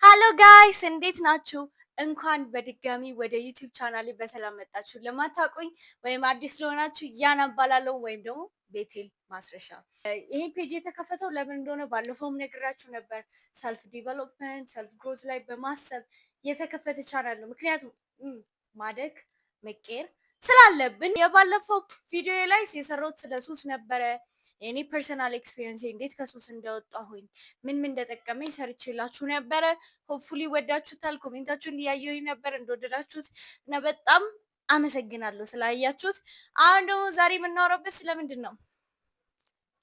Hello guys፣ እንዴት ናችሁ? እንኳን በድጋሚ ወደ YouTube ቻናሌ በሰላም መጣችሁ። ለማታውቁኝ ወይም አዲስ ለሆናችሁ ያና እባላለሁ ወይም ደግሞ ቤቴል ማስረሻ። ይህ page የተከፈተው ለምን እንደሆነ ባለፈውም ነግራችሁ ነበር። Self development፣ self growth ላይ በማሰብ የተከፈተ ቻናል ነው። ምክንያቱም ማደግ መቀየር ስላለብን። የባለፈው ቪዲዮ ላይ የሰራሁት ስለ ሱስ ነበረ። የኔ personal experience እንዴት ከሱስ እንደወጣሁኝ፣ ምን ምን እንደጠቀመኝ ሰርቼላችሁ ነበረ። Hopefully ወዳችሁታል። Comment ኣችሁን እያየሁኝ ነበር እንደወደዳችሁት እና በጣም አመሰግናለሁ ስላያችሁት። አሁን ደግሞ ዛሬ የምናወራበት ስለምንድን ነው?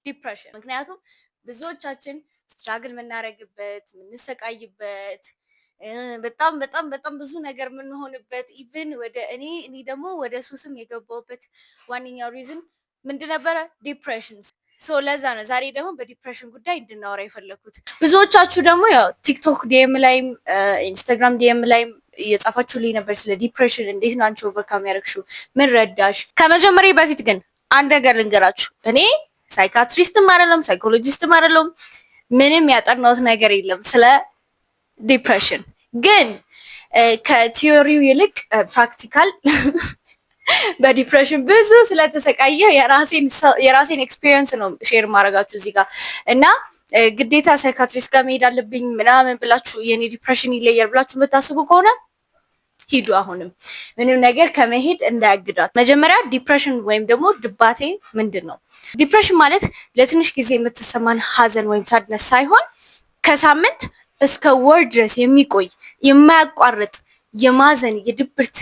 Depression። ምክንያቱም ብዙዎቻችን struggle የምናደርግበት፣ የምንሰቃይበት፣ በጣም በጣም በጣም ብዙ ነገር የምንሆንበት፣ even ወደ እኔ ደግሞ ወደ ሱስም የገባሁበት ዋነኛው reason ምንድን ነበረ? Depression። So ለዛ ነው ዛሬ ደግሞ በ depression ጉዳይ እንድናወራ የፈለኩት። ብዙዎቻችሁ ደግሞ ያው TikTok DM ላይም Instagram DM ላይም እየጻፋችሁልኝ ነበር ስለ depression፣ እንዴት ነው አንቺ overcome ያደረግሽው፣ ምን ረዳሽ? ከመጀመሪያ በፊት ግን አንድ ነገር ልንገራችሁ። እኔ psychiatrist ም አይደለም፣ psychologist ም አይደለም፣ ምንም ያጠናሁት ነገር የለም ስለ depression። ግን ከ theory ው ይልቅ practical በ depression ብዙ ስለተሰቃየሁ የራሴን experience ነው share ማድረጋችሁ እዚህ ጋር። እና ግዴታ psychiatrist ጋር መሄድ አለብኝ ምናምን ብላችሁ፣ የኔ depression ይለያል ብላችሁ የምታስቡ ከሆነ ሂዱ። አሁንም ምንም ነገር ከመሄድ እንዳያግዳችሁ። መጀመሪያ depression ወይም ደግሞ ድባቴ ምንድን ነው? Depression ማለት ለትንሽ ጊዜ የምትሰማን ሀዘን ወይም sadness ሳይሆን ከሳምንት እስከ ወር ድረስ የሚቆይ የማያቋርጥ የማዘን፣ የድብርት፣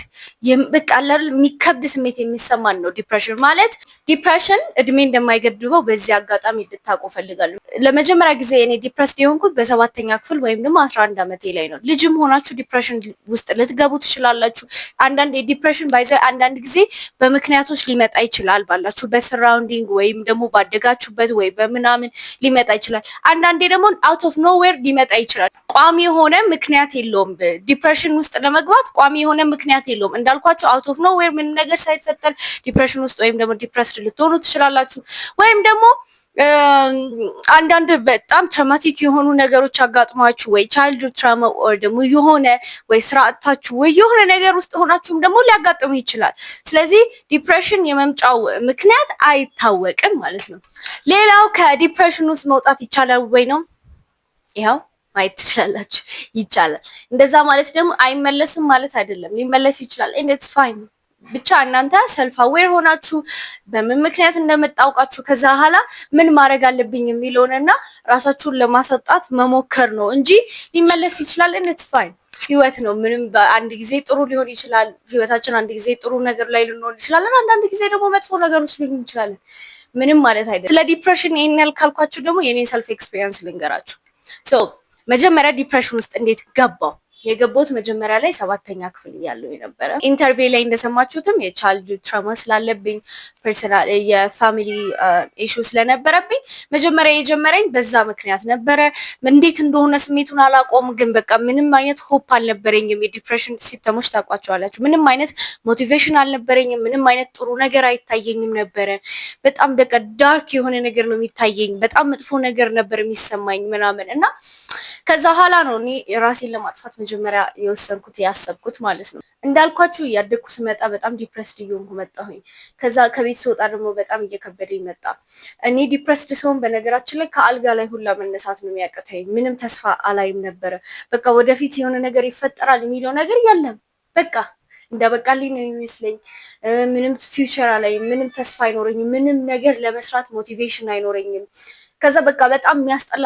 በቃ የሚከብድ ስሜት የሚሰማን ነው depression ማለት። Depression እድሜ እንደማይገድበው በዚህ አጋጣሚ እንድታውቁ እፈልጋለሁ። ለመጀመሪያ ጊዜ እኔ depressed የሆንኩት በሰባተኛ ክፍል ወይም ደግሞ 11 ዓመቴ ላይ ነው። ልጅም ሆናችሁ depression ውስጥ ልትገቡ ትችላላችሁ። አንዳንድ የ depression by the way አንዳንድ ጊዜ በምክንያቶች ሊመጣ ይችላል። ባላችሁበት surrounding ወይም ደግሞ ባደጋችሁበት ወይ በምናምን ሊመጣ ይችላል። አንዳንዴ ደግሞ out of nowhere ሊመጣ ይችላል። ቋሚ የሆነ ምክንያት የለውም። Depression ውስጥ ለመግባት ቋሚ የሆነ ምክንያት የለውም። እንዳልኳችሁ out of nowhere ምንም ነገር ሳይፈጠር depression ውስጥ ወይም ደግሞ depressed ልትሆኑ ትችላላችሁ። ወይም ደግሞ አንዳንድ በጣም traumatic የሆኑ ነገሮች አጋጥሟችሁ ወይ child trauma ወይ ደግሞ የሆነ ወይ ስራ አጥታችሁ ወይ የሆነ ነገር ውስጥ ሆናችሁም ደግሞ ሊያጋጥሙ ይችላል። ስለዚህ depression የመምጫው ምክንያት አይታወቅም ማለት ነው። ሌላው ከ depression ውስጥ መውጣት ይቻላል ወይ ነው። ይኸው ማየት ትችላላችሁ፣ ይቻላል። እንደዛ ማለት ደግሞ አይመለስም ማለት አይደለም። ሊመለስ ይችላል and it's fine። ብቻ እናንተ self aware ሆናችሁ በምን ምክንያት እንደመጣ አውቃችሁ ከዛ በኋላ ምን ማድረግ አለብኝ የሚለውን እና ራሳችሁን ለማስወጣት መሞከር ነው እንጂ ሊመለስ ይችላል። And it's fine። ህይወት ነው። ምንም በአንድ ጊዜ ጥሩ ሊሆን ይችላል ህይወታችን፣ አንድ ጊዜ ጥሩ ነገር ላይ ልንሆን እንችላለን፣ አንዳንድ ጊዜ ደግሞ መጥፎ ነገር ውስጥ ልንሆን እንችላለን። ምንም ማለት አይደለም። ስለ depression ይሄን ያህል ካልኳችሁ ደግሞ የኔን self experience ልንገራችሁ። So መጀመሪያ depression ውስጥ እንዴት ገባሁ? የገባሁት መጀመሪያ ላይ ሰባተኛ ክፍል እያለሁ የነበረ፣ interview ላይ እንደሰማችሁትም የ child trauma ስላለብኝ፣ personal የ family issue ስለነበረብኝ መጀመሪያ የጀመረኝ በዛ ምክንያት ነበረ። እንዴት እንደሆነ ስሜቱን አላውቀውም፣ ግን በቃ ምንም አይነት hope አልነበረኝም። የ depression symptom ኦች ታውቋቸዋላችሁ። ምንም አይነት motivation አልነበረኝም። ምንም አይነት ጥሩ ነገር አይታየኝም ነበረ። በጣም በቃ dark የሆነ ነገር ነው የሚታየኝ። በጣም መጥፎ ነገር ነበር የሚሰማኝ ምናምን። እና ከዛ በኋላ ነው እኔ ራሴን ለማጥፋት መጀመሪያ የወሰንኩት፣ ያሰብኩት ማለት ነው። እንዳልኳችሁ እያደግኩ ስመጣ በጣም depressed እየሆንኩ መጣሁኝ። ከዛ ከቤት ስወጣ ደግሞ በጣም እየከበደኝ መጣ። እኔ depressed ስሆን በነገራችን ላይ ከአልጋ ላይ ሁላ መነሳት ነው የሚያቅተኝ። ምንም ተስፋ አላይም ነበረ። በቃ ወደፊት የሆነ ነገር ይፈጠራል የሚለው ነገር የለም። በቃ እንዳበቃልኝ ነው የሚመስለኝ። ምንም future አላይም፣ ምንም ተስፋ አይኖረኝም፣ ምንም ነገር ለመስራት motivation አይኖረኝም። ከዛ በቃ በጣም የሚያስጠላ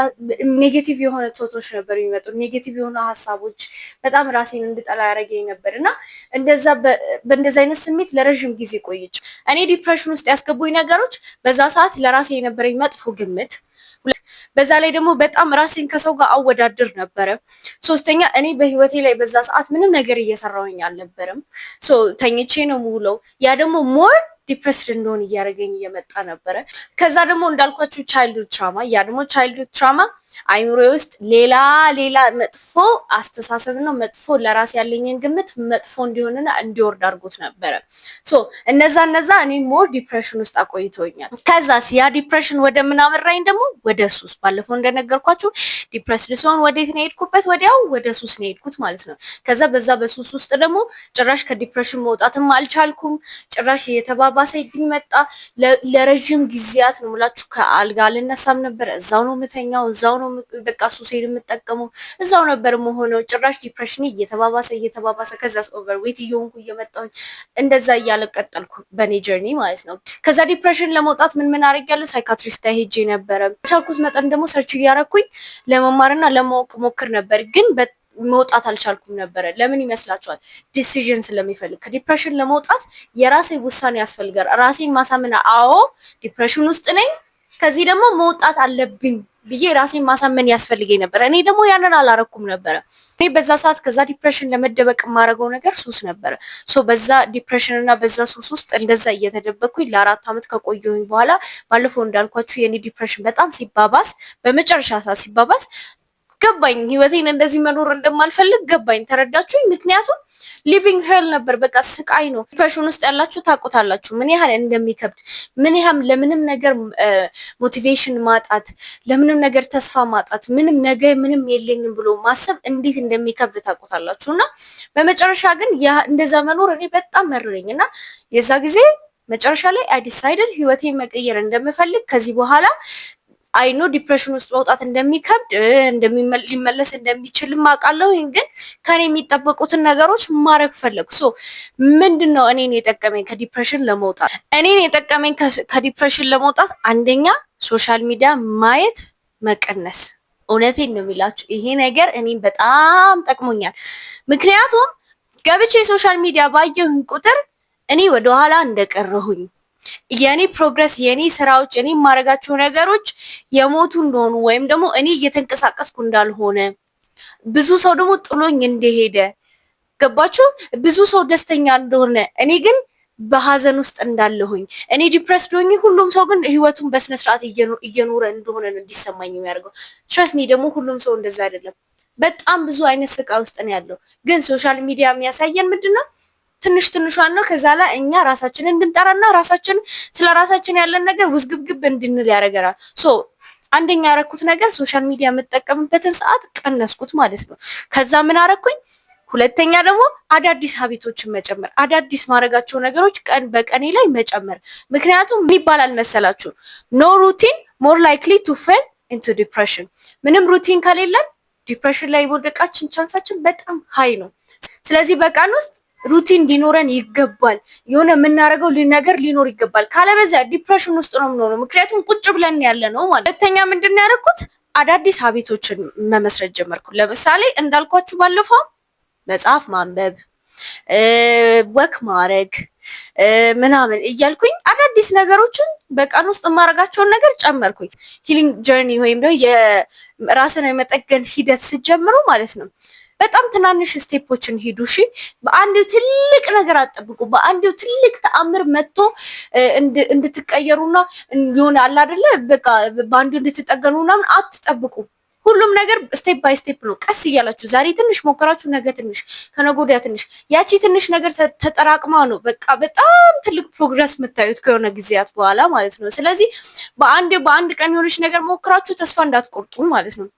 negative የሆነ thought ኦች ነበር የሚመጡ፣ negative የሆኑ ሀሳቦች በጣም ራሴን እንድጠላ ያደረገኝ ነበር። እና እንደዛ በእንደዛ አይነት ስሜት ለረዥም ጊዜ ቆየች። እኔ depression ውስጥ ያስገቡኝ ነገሮች በዛ ሰዓት ለራሴ የነበረኝ መጥፎ ግምት፣ በዛ ላይ ደግሞ በጣም ራሴን ከሰው ጋር አወዳድር ነበረ። ሶስተኛ እኔ በህይወቴ ላይ በዛ ሰዓት ምንም ነገር እየሰራሁኝ አልነበረም። So ተኝቼ ነው የምውለው። ያ ደግሞ more depressed እንድሆን እያደረገኝ እየመጣ ነበረ። ከዛ ደግሞ እንዳልኳችሁ childhood trauma፣ ያ ደግሞ childhood trauma አይምሮዬ ውስጥ ሌላ ሌላ መጥፎ አስተሳሰብና መጥፎ ለራስ ያለኝን ግምት መጥፎ እንዲሆንና እንዲወርድ አድርጎት ነበረ። So እነዛ እኔ more depression ውስጥ አቆይተውኛል። ከዛስ ያ depression ወደ ምን አመራኝ ደግሞ? ወደ ሱስ። ባለፈው እንደነገርኳችሁ depressed ስሆን ወዴት ነው የሄድኩበት? ወዲያው ወደ ሱስ ነው የሄድኩት ማለት ነው። ከዛ በዛ በሱስ ውስጥ ደግሞ ጭራሽ ከ depression መውጣትም አልቻልኩም። ጭራሽ እየተባባሰብኝ መጣ። ለረዥም ጊዜያት ነው የምላችሁ ከአልጋ አልነሳም ነበር። እዛው ነው የምተኛው፣ እዛው ነው በቃ ሱሴን የምጠቀመው፣ እዛው ነበር መሆነው። ጭራሽ depression እየተባባሰ እየተባባሰ፣ ከዛስ overweight እየሆንኩ እየመጣሁኝ እንደዛ እያለ ቀጠልኩ በኔ journey ማለት ነው። ከዛ depression ለመውጣት ምን ምን አድርጌያለሁ? Psychiatrist ጋር ሄጄ ነበረ። ቻልኩት መጠን ደግሞ search እያረኩኝ ለመማርና ለማወቅ ሞክር ነበር፣ ግን መውጣት አልቻልኩም ነበረ። ለምን ይመስላችኋል? Decision ስለሚፈልግ። ከ depression ለመውጣት የራሴ ውሳኔ ያስፈልጋል። ራሴን ማሳመን፣ አዎ depression ውስጥ ነኝ፣ ከዚህ ደግሞ መውጣት አለብኝ ብዬ ራሴን ማሳመን ያስፈልገኝ ነበር። እኔ ደግሞ ያንን አላረኩም ነበረ። እኔ በዛ ሰዓት ከዛ depression ለመደበቅ የማደርገው ነገር ሱስ ነበረ። So በዛ depression እና በዛ ሱስ ውስጥ እንደዛ እየተደበቅኩኝ ለ4 ዓመት ከቆየሁኝ በኋላ፣ ባለፈው እንዳልኳችሁ የኔ depression በጣም ሲባባስ፣ በመጨረሻ ሰዓት ሲባባስ ገባኝ። ህይወቴን እንደዚህ መኖር እንደማልፈልግ ገባኝ። ተረዳችሁኝ? ምክንያቱም living hell ነበር፣ በቃ ስቃይ ነው። Depression ውስጥ ያላችሁ ታውቁታላችሁ ምን ያህል እንደሚከብድ፣ ምን ያህል ለምንም ነገር motivation ማጣት፣ ለምንም ነገር ተስፋ ማጣት፣ ምንም ነገ ምንም የለኝም ብሎ ማሰብ እንዴት እንደሚከብድ ታውቁታላችሁ። እና በመጨረሻ ግን እንደዛ መኖር እኔ በጣም መረረኝ እና የዛ ጊዜ መጨረሻ ላይ I decided ህይወቴን መቀየር እንደምፈልግ። ከዚህ በኋላ I know depression ውስጥ መውጣት እንደሚከብድ፣ ሊመለስ እንደሚችልም አውቃለሁ። ግን ከኔ የሚጠበቁትን ነገሮች ማድረግ ፈለግኩ። So ምንድን ነው እኔን የጠቀመኝ ከ depression ለመውጣት? እኔን የጠቀመኝ ከ depression ለመውጣት አንደኛ social media ማየት መቀነስ። እውነቴን ነው የምላችሁ፣ ይሄ ነገር እኔን በጣም ጠቅሞኛል። ምክንያቱም ገብቼ social media ባየሁኝ ቁጥር እኔ ወደኋላ እንደቀረሁኝ፣ የኔ progress፣ የኔ ስራዎች፣ እኔ የማደርጋቸው ነገሮች የሞቱ እንደሆኑ ወይም ደግሞ እኔ እየተንቀሳቀስኩ እንዳልሆነ፣ ብዙ ሰው ደግሞ ጥሎኝ እንደሄደ፣ ገባችሁ? ብዙ ሰው ደስተኛ እንደሆነ፣ እኔ ግን በሀዘን ውስጥ እንዳለሁኝ፣ እኔ depressed ሆኜ ሁሉም ሰው ግን ህይወቱን በስነ ስርዓት እየኖረ እንደሆነ ነው እንዲሰማኝ የሚያደርገው። Trust me፣ ደግሞ ሁሉም ሰው እንደዛ አይደለም። በጣም ብዙ አይነት ስቃይ ውስጥ ነው ያለው። ግን social media የሚያሳየን ምንድን ነው? ትንሽ ትንሿን ነው። ከዛ ላይ እኛ ራሳችንን እንድንጠራና ራሳችን ስለ ራሳችን ያለን ነገር ውዝግብግብ እንድንል ያደርገናል። So አንደኛ ያረኩት ነገር social media የምጠቀምበትን ሰዓት ቀነስኩት ማለት ነው። ከዛ ምን አረኩኝ? ሁለተኛ ደግሞ አዳዲስ habit ኦችን መጨመር፣ አዳዲስ ማድረጋቸው ነገሮች ቀን በቀኔ ላይ መጨመር። ምክንያቱም ምን ይባላል መሰላችሁ? No routine, more likely to fall into depression። ምንም routine ከሌለን depression ላይ የመውደቃችን chance ኣችን በጣም high ነው። ስለዚህ በቀን ውስጥ routine ሊኖረን ይገባል። የሆነ የምናደርገው ነገር ሊኖር ይገባል። ካለበዚያ depression ውስጥ ነው የምንሆነው። ምክንያቱም ቁጭ ብለን ያለ ነው ማለት። ሁለተኛ ምንድን ነው ያደረኩት? አዳዲስ habit ኦችን መመስረት ጀመርኩ። ለምሳሌ እንዳልኳችሁ ባለፈው መጽሐፍ ማንበብ፣ walk ማድረግ ምናምን እያልኩኝ አዳዲስ ነገሮችን በቀን ውስጥ የማደርጋቸውን ነገር ጨመርኩኝ። Healing journey ወይም ደግሞ የራስን የመጠገን ሂደት ስትጀምሩ ማለት ነው፣ በጣም ትናንሽ step ኦችን ሂዱ። እሺ፣ በአንዴው ትልቅ ነገር አትጠብቁ። በአንዴው ትልቅ ተአምር መጥቶ እንድትቀየሩና የሆነ አለ አይደለ በቃ በአንዱ እንድትጠገኑ ምናምን አትጠብቁ። ሁሉም ነገር step by step ነው። ቀስ እያላችሁ ዛሬ ትንሽ ሞከራችሁ፣ ነገ ትንሽ፣ ከነገ ወዲያ ትንሽ፣ ያቺ ትንሽ ነገር ተጠራቅማ ነው በቃ በጣም ትልቅ progress የምታዩት ከሆነ ጊዜያት በኋላ ማለት ነው። ስለዚህ በአንድ ቀን የሆነች ነገር ሞክራችሁ ተስፋ እንዳትቆርጡ ማለት ነው።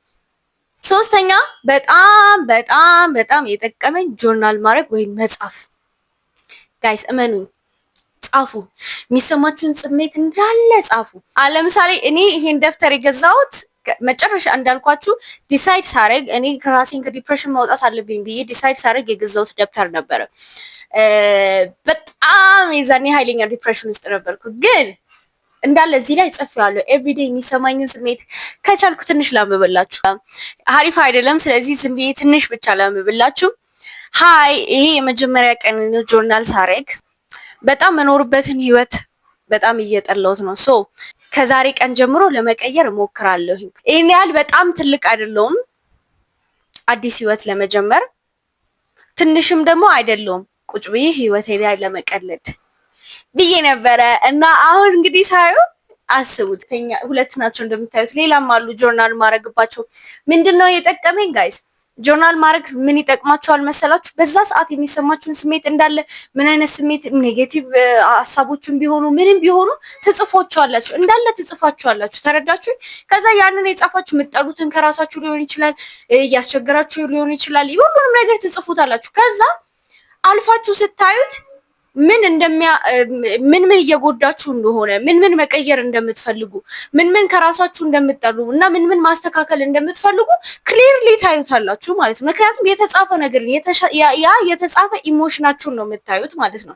ሶስተኛ፣ በጣም በጣም በጣም የጠቀመኝ ጆርናል ማድረግ ወይም መጻፍ። Guys፣ እመኑኝ፣ ጻፉ። የሚሰማችሁን ስሜት እንዳለ ጻፉ። ለምሳሌ እኔ ይሄን ደብተር የገዛሁት መጨረሻ እንዳልኳችሁ decide ሳረግ፣ እኔ ራሴን ከ depression ማውጣት አለብኝ ብዬ decide ሳረግ የገዛሁት ደብተር ነበረ። በጣም የዛኔ ኃይለኛ depression ውስጥ ነበርኩ፣ ግን እንዳለ እዚህ ላይ ጽፌዋለሁ። Everyday የሚሰማኝን ስሜት ከቻልኩ ትንሽ ላንብብላችሁ። አሪፍ አይደለም፣ ስለዚህ ዝም ብዬ ትንሽ ብቻ ላንብብላችሁ። Hi፣ ይሄ የመጀመሪያ ቀን ጆርናል ሳረግ። በጣም መኖርበትን ህይወት በጣም እየጠላሁት ነው። So ከዛሬ ቀን ጀምሮ ለመቀየር እሞክራለሁ። ይህን ያህል በጣም ትልቅ አይደለሁም አዲስ ህይወት ለመጀመር፣ ትንሽም ደግሞ አይደለሁም ቁጭ ብዬ ህይወቴ ላይ ለመቀለድ ብዬ ነበረ። እና አሁን እንግዲህ ሳየው አስቡት። ሁለት ናቸው እንደምታዩት፣ ሌላም አሉ ጆርናል ማድረግባቸው። ምንድነው የጠቀመኝ guys? Journal ማድረግ ምን ይጠቅማችኋል መሰላችሁ? በዛ ሰዓት የሚሰማችሁን ስሜት እንዳለ፣ ምን አይነት ስሜት፣ negative ሀሳቦችን ቢሆኑ ምንም ቢሆኑ ትጽፏቸዋላችሁ፣ እንዳለ ትጽፏቸዋላችሁ። ተረዳችሁ? ከዛ ያንን የጻፋችሁ የምትጠሉትን ከራሳችሁ ሊሆን ይችላል፣ እያስቸገራችሁ ሊሆን ይችላል። ሁሉንም ነገር ትጽፉታላችሁ። ከዛ አልፋችሁ ስታዩት ምን እንደሚያ ምን ምን እየጎዳችሁ እንደሆነ፣ ምን ምን መቀየር እንደምትፈልጉ፣ ምን ምን ከራሳችሁ እንደምትጠሉ እና ምን ምን ማስተካከል እንደምትፈልጉ clearly ታዩታላችሁ ማለት ነው። ምክንያቱም የተጻፈ ነገር ያ የተጻፈ emotion ኣችሁን ነው የምታዩት ማለት ነው።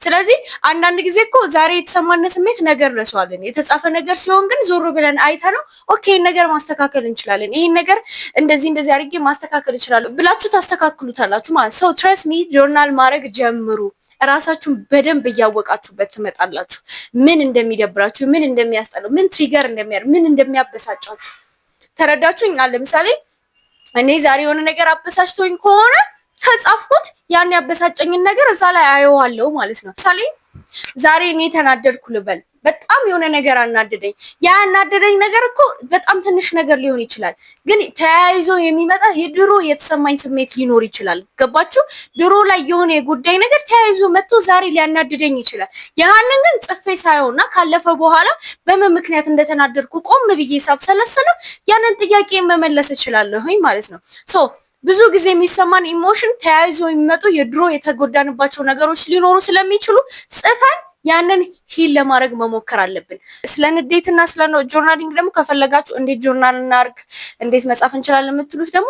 ስለዚህ አንዳንድ ጊዜ እኮ ዛሬ የተሰማን ስሜት ነገ እንረሳዋለን። የተጻፈ ነገር ሲሆን ግን ዞር ብለን አይተነው okay፣ ይሄን ነገር ማስተካከል እንችላለን፣ ይሄን ነገር እንደዚህ እንደዚህ አድርጌ ማስተካከል እችላለሁ ብላችሁ ታስተካክሉታላችሁ ማለት። So trust me፣ journal ማድረግ ጀምሩ። እራሳችሁን በደንብ እያወቃችሁበት ትመጣላችሁ። ምን እንደሚደብራችሁ፣ ምን እንደሚያስጠላው፣ ምን trigger እንደሚያደርግ፣ ምን እንደሚያበሳጫችሁ ተረዳችሁኝ? ለምሳሌ እኔ ዛሬ የሆነ ነገር አበሳጭቶኝ ከሆነ ከጻፍኩት ያን ያበሳጨኝን ነገር እዛ ላይ አየዋለሁ ማለት ነው። ለምሳሌ ዛሬ እኔ ተናደድኩ ልበል፣ በጣም የሆነ ነገር አናደደኝ። ያ ያናደደኝ ነገር እኮ በጣም ትንሽ ነገር ሊሆን ይችላል፣ ግን ተያይዞ የሚመጣ የድሮ የተሰማኝ ስሜት ሊኖር ይችላል። ገባችሁ? ድሮ ላይ የሆነ የጎዳኝ ነገር ተያይዞ መጥቶ ዛሬ ሊያናድደኝ ይችላል። ያንን ግን ጽፌ ሳየውና ካለፈ በኋላ በምን ምክንያት እንደተናደድኩ ቆም ብዬ ሳብሰለስለው ያንን ጥያቄ መመለስ እችላለሁኝ ማለት ነው። So ብዙ ጊዜ የሚሰማን emotion ተያይዞ የሚመጡ የድሮ የተጎዳንባቸው ነገሮች ሊኖሩ ስለሚችሉ ጽፈን ያንን heal ለማድረግ መሞከር አለብን። ስለ ንዴትና ስለ journaling ደግሞ ከፈለጋችሁ እንዴት ጆርናል እናርግ፣ እንዴት መጻፍ እንችላለን የምትሉት ደግሞ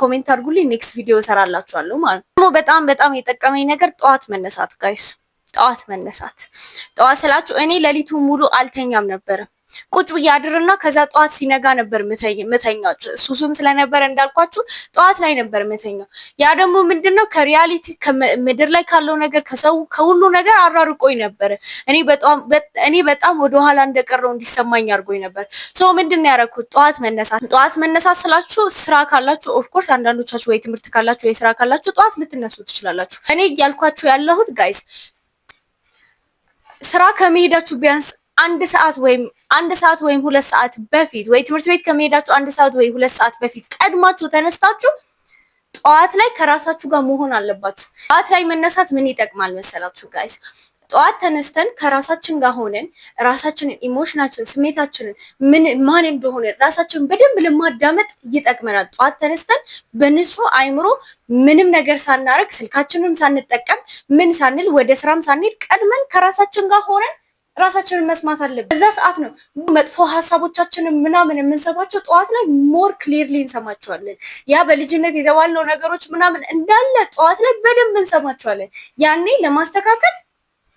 comment አድርጉልኝ። Next ቪዲዮ እሰራላችኋለሁ ማለት ነው። በጣም በጣም የጠቀመኝ ነገር ጠዋት መነሳት guys፣ ጠዋት መነሳት። ጠዋት ስላችሁ እኔ ሌሊቱ ሙሉ አልተኛም ነበረ። ቁጭ ብዬ አድርና ከዛ ጠዋት ሲነጋ ነበር ምተኛው። ሱሱም ስለነበረ እንዳልኳችሁ ጠዋት ላይ ነበር ምተኛው። ያ ደግሞ ምንድነው ከ reality፣ ከምድር ላይ ካለው ነገር፣ ከሰው፣ ከሁሉ ነገር አራርቆኝ ነበረ። እኔ በጣም ወደኋላ እንደቀረው እንዲሰማኝ አድርጎኝ ነበር። So ምንድን ነው ያደረኩት? ጠዋት መነሳት። ጠዋት መነሳት ስላችሁ ስራ ካላችሁ of course አንዳንዶቻችሁ ወይ ትምህርት ካላችሁ ወይ ስራ ካላችሁ ጠዋት ልትነሱ ትችላላችሁ። እኔ እያልኳችሁ ያለሁት guys፣ ስራ ከመሄዳችሁ ቢያንስ አንድ ሰዓት ወይም 2 ሰዓት በፊት ወይ ትምህርት ቤት ከመሄዳችሁ 1 ሰዓት ወይ 2 ሰዓት በፊት ቀድማችሁ ተነስታችሁ ጠዋት ላይ ከራሳችሁ ጋር መሆን አለባችሁ። ጠዋት ላይ መነሳት ምን ይጠቅማል መሰላችሁ guys? ጠዋት ተነስተን ከራሳችን ጋር ሆነን ራሳችንን፣ emotion ኣችንን፣ ስሜታችንን፣ ምን ማን እንደሆነ ራሳችንን በደንብ ለማዳመጥ ይጠቅመናል። ጠዋት ተነስተን በንጹህ አይምሮ ምንም ነገር ሳናረግ፣ ስልካችንንም ሳንጠቀም፣ ምን ሳንል፣ ወደ ስራም ሳንሄድ ቀድመን ከራሳችን ጋር ሆነን ራሳችንን መስማት አለብን። በዛ ሰዓት ነው መጥፎ ሀሳቦቻችንን ምናምን የምንሰማቸው፣ ጠዋት ላይ more clearly እንሰማቸዋለን። ያ በልጅነት የተባልነው ነገሮች ምናምን እንዳለ ጠዋት ላይ በደንብ እንሰማቸዋለን። ያኔ ለማስተካከል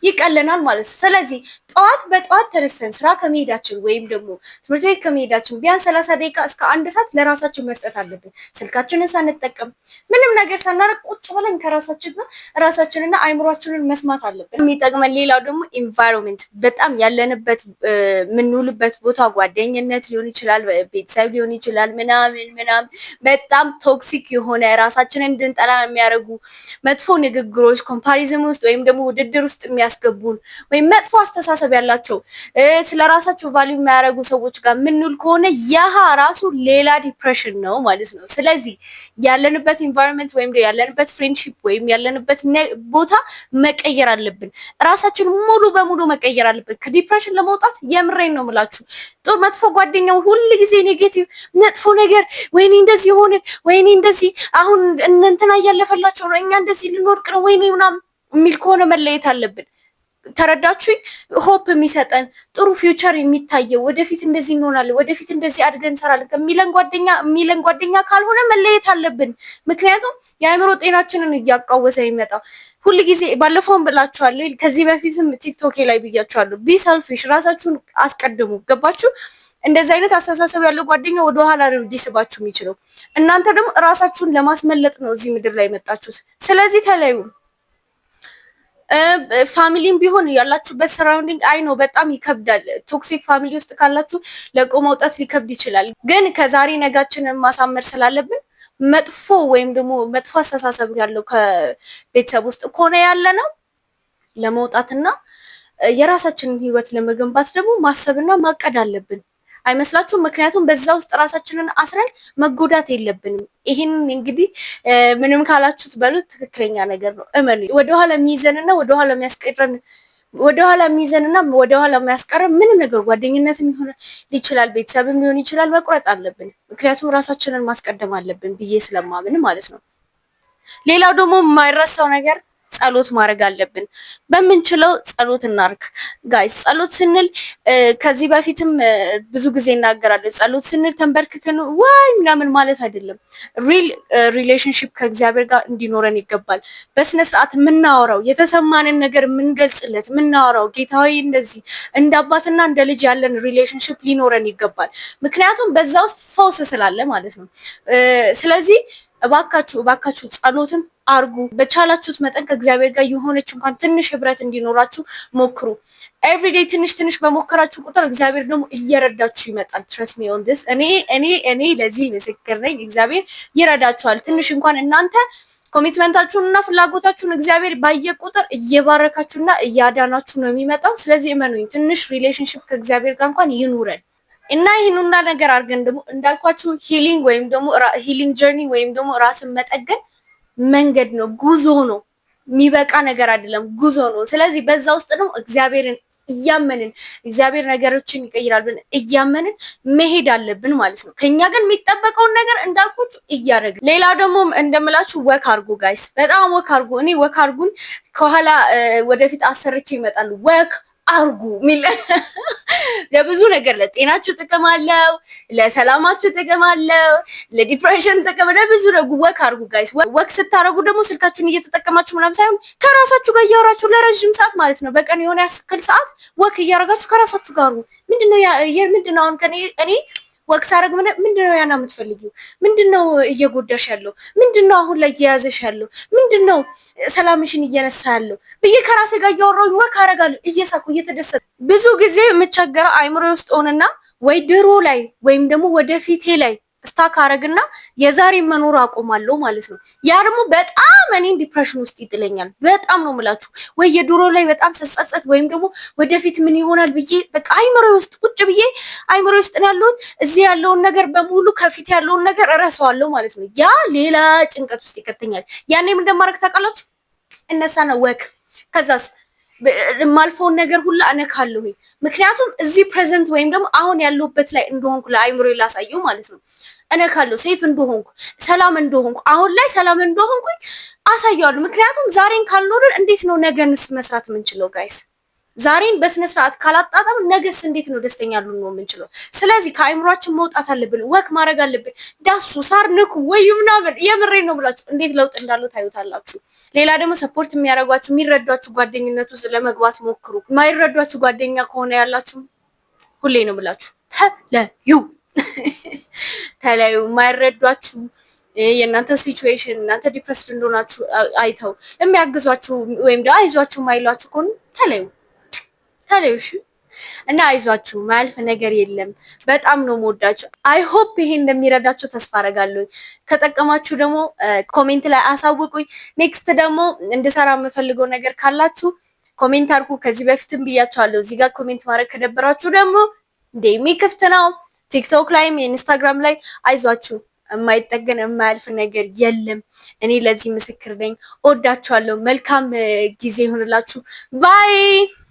ይቀለናል ማለት ነው። ስለዚህ ጠዋት በጠዋት ተነስተን ስራ ከመሄዳችን ወይም ደግሞ ትምህርት ቤት ከመሄዳችን ቢያንስ 30 ደቂቃ እስከ አንድ ሰዓት ለራሳችን መስጠት አለብን። ስልካችንን ሳንጠቀም፣ ምንም ነገር ሳናደርግ ቁጭ ብለን ከራሳችን ጋር ራሳችንና አይምሯችንን መስማት አለብን። የሚጠቅመን ሌላው ደግሞ environment፣ በጣም ያለንበት የምንውልበት ቦታ፣ ጓደኝነት ሊሆን ይችላል፣ ቤተሰብ ሊሆን ይችላል፣ ምናምን ምናምን በጣም toxic የሆነ፣ ራሳችንን እንድንጠላ የሚያደርጉ መጥፎ ንግግሮች፣ comparison ውስጥ ወይም ደግሞ ውድድር ውስጥ የሚያስገቡን ወይም መጥፎ አስተሳሰብ ያላቸው፣ ስለ ራሳቸው value የማያደርጉ ሰዎች ጋር የምንውል ከሆነ ያህ ራሱ ሌላ depression ነው ማለት ነው። ስለዚህ ያለንበት environment ወይም ያለንበት friendship ወይም ያለንበት ቦታ መቀየር አለብን። ራሳችን ሙሉ በሙሉ መቀየር አለብን ከ depression ለመውጣት። የምሬን ነው የምላችሁ። ጥሩ መጥፎ ጓደኛው ሁል ጊዜ negative መጥፎ ነገር፣ ወይኔ እንደዚህ ሆንን፣ ወይኔ እንደዚህ አሁን እንትና እያለፈላቸው ነው፣ እኛ እንደዚህ ልንወድቅ ነው፣ ወይኔ ምናምን የሚል ከሆነ መለየት አለብን። ተረዳችሁኝ? Hope የሚሰጠን፣ ጥሩ future የሚታየው፣ ወደፊት እንደዚህ እንሆናለን፣ ወደፊት እንደዚህ አድገን እንሰራለን የሚለን ጓደኛ ካልሆነ መለየት አለብን። ምክንያቱም የአእምሮ ጤናችንን እያቃወሰ ይመጣው። ሁል ጊዜ ባለፈውም ብላችኋለሁ፣ ከዚህ በፊትም ቲክቶኬ ላይ ብያችኋለሁ። Be selfish፣ ራሳችሁን አስቀድሙ። ገባችሁ? እንደዚህ አይነት አስተሳሰብ ያለው ጓደኛ ወደኋላ ነው ሊስባችሁ የሚችለው። እናንተ ደግሞ ራሳችሁን ለማስመለጥ ነው እዚህ ምድር ላይ የመጣችሁት። ስለዚህ ተለዩ። Family ም ቢሆን ያላችሁበት surrounding I know በጣም ይከብዳል። Toxic family ውስጥ ካላችሁ ለቆ መውጣት ሊከብድ ይችላል። ግን ከዛሬ ነጋችንን ማሳመር ስላለብን መጥፎ ወይም ደግሞ መጥፎ አስተሳሰብ ያለው ከቤተሰብ ውስጥ ከሆነ ያለ ነው ለመውጣትና የራሳችንን ህይወት ለመገንባት ደግሞ ማሰብና ማቀድ አለብን። አይመስላችሁም? ምክንያቱም በዛ ውስጥ ራሳችንን አስረን መጎዳት የለብንም። ይህን እንግዲህ ምንም ካላችሁት በሉት ትክክለኛ ነገር ነው። እመኑ። ወደኋላ የሚይዘንና ወደኋላ የሚያስቀረን፣ ወደኋላ የሚይዘንና ወደኋላ የሚያስቀረን ምንም ነገር ጓደኝነትም ሊሆን ይችላል፣ ቤተሰብም ሊሆን ይችላል፣ መቁረጥ አለብን። ምክንያቱም ራሳችንን ማስቀደም አለብን ብዬ ስለማምን ማለት ነው። ሌላው ደግሞ የማይረሳው ነገር ጸሎት ማድረግ አለብን። በምንችለው ጸሎት እናርግ guys። ጸሎት ስንል ከዚህ በፊትም ብዙ ጊዜ እናገራለሁ። ጸሎት ስንል ተንበርክከን ዋይ ምናምን ማለት አይደለም። Real relationship ከእግዚአብሔር ጋር እንዲኖረን ይገባል። በስነ ስርዓት የምናወራው፣ የተሰማንን ነገር የምንገልጽለት፣ የምናወራው ጌታዬ እንደዚህ እንደ አባትና እንደ ልጅ ያለን relationship ሊኖረን ይገባል። ምክንያቱም በዛ ውስጥ ፈውስ ስላለ ማለት ነው። ስለዚህ እባካችሁ እባካችሁ ጸሎትም አርጉ። በቻላችሁት መጠን ከእግዚአብሔር ጋር የሆነች እንኳን ትንሽ ህብረት እንዲኖራችሁ ሞክሩ። Everyday ትንሽ ትንሽ በሞከራችሁ ቁጥር እግዚአብሔር ደግሞ እየረዳችሁ ይመጣል። Trust me on this። እኔ ለዚህ ምስክር ነኝ። እግዚአብሔር ይረዳችኋል። ትንሽ እንኳን እናንተ commitment ኣችሁን እና ፍላጎታችሁን እግዚአብሔር ባየ ቁጥር እየባረካችሁና እያዳናችሁ ነው የሚመጣው። ስለዚህ እመኑኝ፣ ትንሽ relationship ከእግዚአብሔር ጋር እንኳን ይኑረን። እና ይህንና ነገር አድርገን ደግሞ እንዳልኳችሁ healing ወይም ደግሞ healing journey ወይም ደግሞ ራስን መጠገን መንገድ ነው፣ ጉዞ ነው። የሚበቃ ነገር አይደለም፣ ጉዞ ነው። ስለዚህ በዛ ውስጥ ደግሞ እግዚአብሔርን እያመንን፣ እግዚአብሔር ነገሮችን ይቀይራል ብለን እያመንን መሄድ አለብን ማለት ነው። ከኛ ግን የሚጠበቀውን ነገር እንዳልኳችሁ እያደረግን። ሌላ ደግሞ እንደምላችሁ walk አርጉ guys፣ በጣም walk አርጉ። እኔ walk አርጉን ከኋላ ወደፊት አሰርቼ ይመጣሉ። Walk አርጉ ሚል ለብዙ ነገር፣ ለጤናችሁ ጥቅም አለው፣ ለሰላማችሁ ጥቅም አለው፣ ለ depression ጥቅም፣ ለብዙ ነገር walk አርጉ guys። Walk ስታረጉ ደግሞ ስልካችሁን እየተጠቀማችሁ ምናምን ሳይሆን ከራሳችሁ ጋር እያወራችሁ ለረዥም ሰዓት ማለት ነው። በቀን የሆነ ያክል ሰዓት walk እያረጋችሁ ከራሳችሁ ጋር አውሩ። ምንድነው አሁን ከኔ እኔ walk ሳረግ ምንድነው ያና የምትፈልጊው? ምንድነው እየጎዳሽ ያለው? ምንድነው አሁን ላይ እየያዘሽ ያለው? ምንድነው ሰላምሽን እየነሳ ያለው ብዬ ከራሴ ጋር እያወራሁኝ walk አረጋለሁ፣ እየሳኩ እየተደሰትኩ። ብዙ ጊዜ የምቸገረው አይምሮ ውስጥ ሆንና ወይ ድሮ ላይ ወይም ደግሞ ወደፊቴ ላይ stuck አረግና የዛሬ መኖር አቆማለሁ ማለት ነው። ያ ደግሞ በጣም እኔን depression ውስጥ ይጥለኛል። በጣም ነው የምላችሁ። ወይ የድሮ ላይ በጣም ስጸጸት ወይም ደግሞ ወደፊት ምን ይሆናል ብዬ በቃ አይምሮ ውስጥ ቁጭ ብዬ፣ አይምሮ ውስጥ ነው ያለሁት። እዚህ ያለውን ነገር በሙሉ፣ ከፊት ያለውን ነገር እረሳዋለሁ ማለት ነው። ያ ሌላ ጭንቀት ውስጥ ይከተኛል። ያኔ ምን እንደማደርግ ታውቃላችሁ? እነሳና walk፣ ከዛስ የማልፈውን ነገር ሁላ እነካለሁኝ። ምክንያቱም እዚህ present ወይም ደግሞ አሁን ያለሁበት ላይ እንደሆንኩ ለአይምሮ ላሳየው ማለት ነው። እነካለሁ፣ safe እንደሆንኩ፣ ሰላም እንደሆንኩ፣ አሁን ላይ ሰላም እንደሆንኩኝ አሳየዋለሁ። ምክንያቱም ዛሬን ካልኖርን እንዴት ነው ነገንስ መስራት የምንችለው guys? ዛሬን በስነ ስርዓት ካላጣጣምን ነገስ እንዴት ነው ደስተኛ ልንሆን የምንችለው? ስለዚህ ከአይምሯችን መውጣት አለብን፣ walk ማድረግ አለብን። ዳሱ፣ ሳር ንኩ ወይ ምናምን፣ የምሬን ነው ብላችሁ እንዴት ለውጥ እንዳለው ታዩታላችሁ። ሌላ ደግሞ support የሚያደርጓችሁ፣ የሚረዷችሁ ጓደኝነት ውስጥ ለመግባት ሞክሩ። የማይረዷችሁ ጓደኛ ከሆነ ያላችሁ ሁሌ ነው ብላችሁ ተለዩ፣ ተለዩ። የማይረዷችሁ፣ የእናንተ situation እናንተ depressed እንደሆናችሁ አይተው የሚያግዟችሁ ወይም ደግሞ አይዟችሁ የማይሏችሁ ከሆኑ ተለዩ፣ ተለዩ። እሺ፣ እና አይዟችሁ፣ ማያልፍ ነገር የለም። በጣም ነው የምወዳችሁ። I hope ይሄ እንደሚረዳችሁ ተስፋ አደርጋለሁ። ከጠቀማችሁ ደግሞ comment ላይ አሳውቁኝ። Next ደግሞ እንድሰራ የምፈልገው ነገር ካላችሁ comment አድርጉ። ከዚህ በፊትም ብያችኋለሁ። እዚህ ጋር comment ማድረግ ከደበራችሁ ደግሞ DM ክፍት ነው። ቲክቶክ ላይም ኢንስታግራም ላይ። አይዟችሁ፣ የማይጠገን የማያልፍ ነገር የለም። እኔ ለዚህ ምስክር ነኝ። እወዳችኋለሁ። መልካም ጊዜ ይሁንላችሁ። Bye.